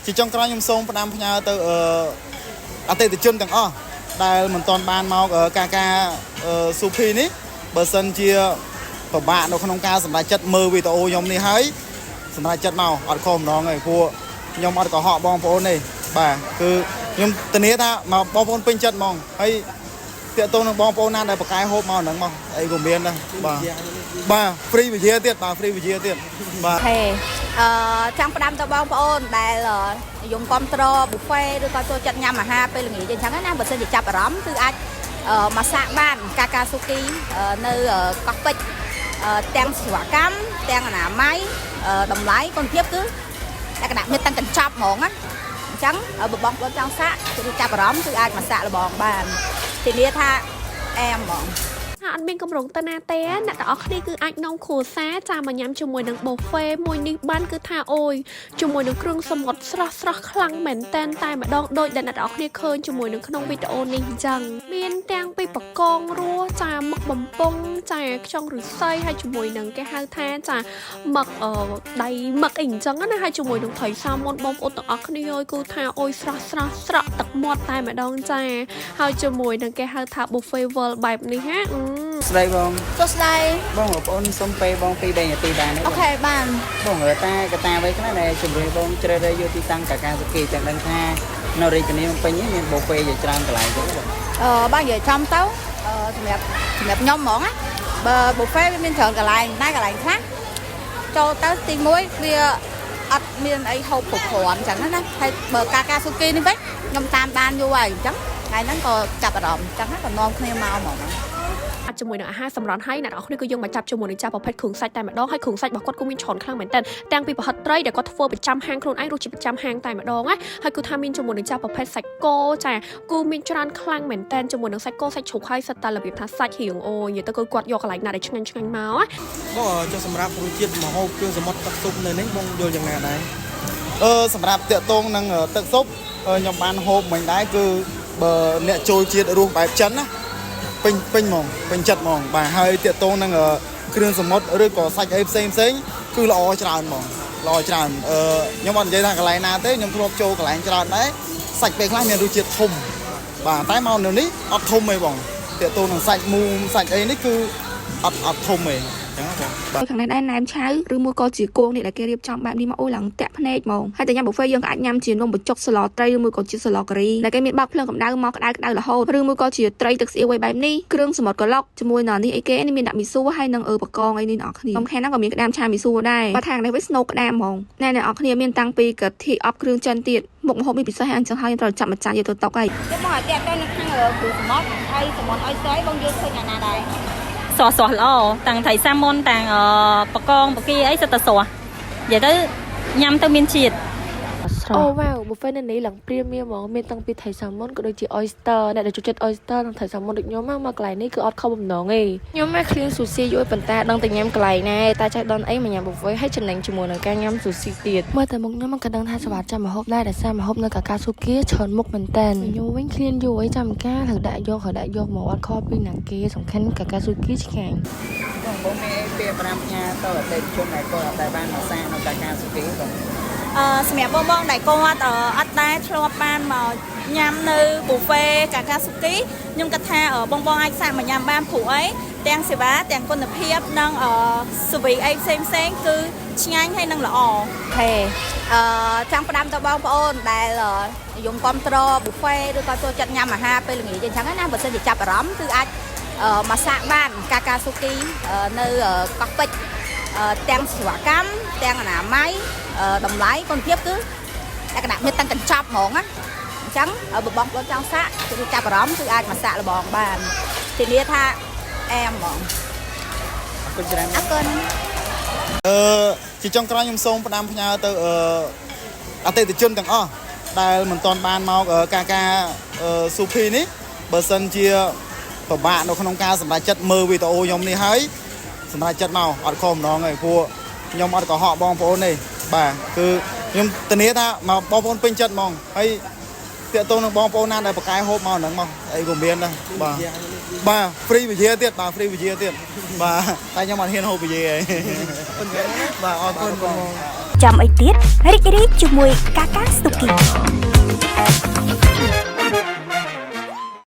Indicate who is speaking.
Speaker 1: ជាចុងក្រោយខ្ញុំសូមផ្ដាំផ្ញើទៅអតិថិជនទាំងអស់ដែលមិនទាន់បានមកកាកាស៊ូភីនេះបើសិនជាពិបាកនៅក្នុងការសម្រេចចិត្តមើលវីដេអូខ្ញុំនេះហើយសម្រេចចិត្តមកអត់ខុសម្ដងទេព្រោះខ្ញុំអត់កុហកបងប្អូនទេបាទគឺខ្ញុំធានាថាមកបងប្អូនពេញចិត្តហ្មងហើយតាក់ទងនឹងបងប្អូនណាដែលបកកែហូបមកហ្នឹងមកអីក៏មានដែរបាទបាទ free វិជាទៀតបាទ free វិជាទៀតបាទ
Speaker 2: OK ចង់ផ្ដាំទៅបងប្អូនដែលនិយមគ្រប់ត្រ buffet ឬក៏ចូលចិត្តញ៉ាំអាហារពេលល្ងាចអញ្ចឹងណាបើសិនជាចាប់អារម្មណ៍គឺអាចមកសាកបានកាកាស៊ូគីនៅកោះពេជ្រទាំងសេវាកម្មទាំងអនាម័យតម្លៃគុណភាពគឺលក្ខណៈមានទាំងកញ្ចប់ហ្មងណាអញ្ចឹងបើបងប្អូនចង់សាកគឺចាប់អារម្មណ៍គឺអាចមកសាកល្បងបានធានាថាអែមហ្មង
Speaker 3: ថាអត់មានកម្រងទៅណាទេអ្នកទាំងអស់គ្នាគឺអាចនាំគ្រួសារចាមកញ៉ាំជាមួយនឹង buffet មួយនេះបានគឺថាអូយជាមួយនឹងគ្រឿងសមុទ្រស្រស់ស្រស់ខ្លាំងមែនតែនតែម្ដងដូចដែលអ្នកទាំងអស់គ្នាឃើញជាមួយនឹងក្នុងវីដេអូនេះអញ្ចឹងមានទាំងពីបកងរស់ចាមឹកបំពង់ចាខ្យងឫស្សីហើយជាមួយនឹងគេហៅថាចាមឹកអឺដៃមឹកអីអញ្ចឹងណាហើយជាមួយនឹងត្រីសាម៉ុនបងប្អូនទាំងអស់គ្នាអើយគឺថាអូយស្រស់ស្រស់ស្រក់ទឹកមាត់តែម្ដងចាហើយជាមួយនឹងគេហៅថា buffet world បែបនេះហាអឺ
Speaker 4: ស្ដីបង
Speaker 2: សួស្តី
Speaker 4: បងបងប្អូនសុំពេលបង2 3នាទីបានទេ
Speaker 2: OK បាន
Speaker 4: បងតាកតាអ្វីខ្លះដែលជំរុញបងជ្រើសរើសយកទីតាំងកាកាសុគីទាំងដឹងថានៅរាជធានីភ្នំពេញនេះមានប៊ូហ្វេជាច្រើនកន្លែងទេបង
Speaker 2: បងនិយាយចំទៅសម្រាប់ខ្ញុំហ្មងណាបើ buffet វាមានច្រើនកន្លែងតែកន្លែងខ្លះចូលទៅទី1វាអត់មានអីហូបគ្រប់គ្រាន់អញ្ចឹងណាហើយបើកាកាស៊ូគីនេះវិញខ្ញុំតាមដានយូរហើយអញ្ចឹងថ្ងៃហ្នឹងក៏ចាប់អារម្មណ៍អញ្ចឹងណាក៏នាំគ្នាមកហ្មងណា
Speaker 3: អត់ជាមួយនឹងអាហារសម្រន់ហើយអ្នកនរគ្នាគឺយើងមកចាប់ជាមួយនឹងចាប្រភេទគ្រឿងសាច់តែម្ដងហើយគ្រឿងសាច់របស់គាត់គឺមានច្រើនខ្លាំងមែនទែនទាំងពីប្រហិតត្រីដែលគាត់ធ្វើប្រចាំហាងខ្លួនឯងរសជាតិប្រចាំហាងតែម្ដងណាហើយគឺថាមានជាមួយនឹងចាប្រភេទសាច់គោចាគឺមានច្រើនខ្លាំងមែនទែនជាមួយនឹងសាច់គោសាច់ជ្រូកហើយសិតតែរបៀបថាសាច់រៀងអូនិយាយទៅគឺគាត់យកកន្លែងណាដែលឆ្ងាញ់ឆ្ងាញ់មកណា
Speaker 5: បងចុះសម្រាប់រសជាតិម្ហូបគ្រឿងសមុទ្រទឹកស៊ុបនៅនេះបងយល់យ៉ាងណាដែរ
Speaker 1: សម្រាប់តាក់ទងនឹងទឹកស៊ុបខ្ញុំបានហូបមិញដែរគឺបើអ្នកចូលជាតិរសបែបចិនណាពេញពេញហ្មងពេញចិត្តហ្មងបាទហើយតាក់ទងនឹងគ្រឿងសមុទ្រឬក៏សាច់អីផ្សេងផ្សេងគឺល្អច្រើនហ្មងល្អច្រើនខ្ញុំអត់និយាយថាកន្លែងណាទេខ្ញុំធ្លាប់ចូលកន្លែងច្រើនដែរសាច់ពេលខ្លះមានរសជាតិធំបាទតែមកនៅនេះអត់ធំទេបងតាក់ទងនឹងសាច់មូមសាច់អីនេះគឺអត់អត់ធំទេអញ្ចឹងណាបងបាទ
Speaker 6: ខាងនេះដែរណែមឆៅឬមួយក៏ជាគងនេះដែលគេរៀបចំបែបនេះមកអូយឡើងតាក់ភ្នែកហ្មងហើយតែញ៉ាំ buffet យើងក៏អាចញ៉ាំជានំបញ្ចុកសឡត្រីឬមួយក៏ជាសឡការីដែលគេមានបើកភ្លើងកម្ដៅមកក្ដៅក្ដៅរហូតឬមួយក៏ជាត្រីទឹកស្អៀវអីបែបនេះគ្រឿងសមុទ្រក្លុកជាមួយនឹងនេះអីគេនេះមានដាក់មីស៊ូហើយនឹងអឺបកងអីនេះអ្នកនរគ្នាសំខាន់ណាស់ក៏មានក្តាមឆាមីស៊ូដែរបើខាងនេះវិញស្នូកក្តាមហ្មងណែអ្នកនរគ្នាមានតាំងពីកាធីអប់គ្រឿងចិនទៀតមុខម្ហូបនេះពិសេសអញ្ចឹងហើយត្រូវចាប់ម្ចាស់យកទៅតុកហើយ
Speaker 2: ចុះបងឲ្យតាក់ទៅនៅខាងគ្រូសមុទ្រហើយសមុទ្រឲ្យស្អីបងយល់ឃើញអាណាដែរ
Speaker 7: ស្រស់ស្រស់ល្អតាំងត្រីសាម៉ុនតាំងបកងបកាអីសិតតែស្រស់និយាយទៅញ៉ាំទៅមានជាតិ
Speaker 8: ស្រស់អូវ៉ាវ buffet នៅនេះឡើង premium ហ្មងមានតាំងពីត្រីសាម៉ុនក៏ដូចជា oyster អ្នកដែលចូលចិត្ត oyster និងត្រីសាម៉ុនដូចខ្ញុំមកកន្លែងនេះគឺអត់ខុសបំណងទេ
Speaker 9: ខ្ញុំមកឃ្លានស៊ូស៊ីយូរប៉ុន្តែដឹងតែញ៉ាំកន្លែងណាតែចេះដនអីមកញ៉ាំ buffet ហើយចំណេញជាមួយនឹងការញ៉ាំស៊ូស៊ីទៀត
Speaker 8: មើលតែមុខខ្ញុំក៏ដឹងថាស្វាចាំម្ហូបដែរដោយសារម្ហូបនៅកាកាស៊ូគីច្រើនមុខមែនតើខ្ញុំវិញឃ្លានយូរអីចាំការត្រូវដាក់យកត្រូវដាក់យកមកអត់ខុសពីណាគេសំខាន់កាកាស៊ូគីឆ្ងាញ់
Speaker 4: បងបងមានអីពាក្យប្រាំផ្ញើទៅអតិថិជនដែលគាត់អត់ដែលបានមកសាកនៅកាកាសុគីបង
Speaker 7: សម្រាប់បងបងដែលគាត់អត់ដែលធ្លាប់បានមកញ៉ាំនៅ buffet កាកាស៊ូគីខ្ញុំគិតថាបងបងអាចសាកមកញ៉ាំបានព្រោះអីទាំងសេវាទាំងគុណភាពនិងសវីអីផ្សេងផ្សេងគឺឆ្ងាញ់ហើយនិងល្អ
Speaker 2: OK ចង់ផ្ដាំទៅបងប្អូនដែលនិយមគ្រប់ត្រ buffet ឬក៏ចូលចិត្តញ៉ាំអាហារពេលល្ងាចអញ្ចឹងណាបើសិនជាចាប់អារម្មណ៍គឺអាចមកសាកបានកាកាស៊ូគីនៅកោះពេជ្រទាំងសេវាកម្មទាំងអនាម័យតម្លៃគុណភាពគឺលក្ខណៈមានទាំងកញ្ចប់ហ្មងណាអញ្ចឹងបើបងប្អូនចង់សាកគឺចាប់អារម្មណ៍គឺអាចមកសាកល្បងបានធានាថាអែមហ្មង
Speaker 4: អរគុណច្រើន
Speaker 2: អរគុណ
Speaker 1: ជាចុងក្រោយខ្ញុំសូមផ្ដាំផ្ញើទៅអតិថិជនទាំងអស់ដែលមិនទាន់បានមកកាកាស៊ូភីនេះបើសិនជាពិបាកនៅក្នុងការសម្រេចចិត្តមើលវីដេអូខ្ញុំនេះហើយសម្រេចចិត្តមកអត់ខុសម្ដងទេព្រោះខ្ញុំអត់កុហកបងប្អូនទេបាទគឺខ្ញុំធានាថាមកបងប្អូនពេញចិត្តហ្មងហើយតាក់ទងនឹងបងប្អូនណាដែលបកកែហូបមកហ្នឹងមកអីក៏មានដែរបាទបាទ free វិជាទៀតបាទ free វិជាទៀតបាទតែខ្ញុំអត់ហ៊ានហូបវិជាទេបាទអរគុណបង។
Speaker 10: ចាំអីទៀតរីករាយជាមួយកាកាស៊ូគី។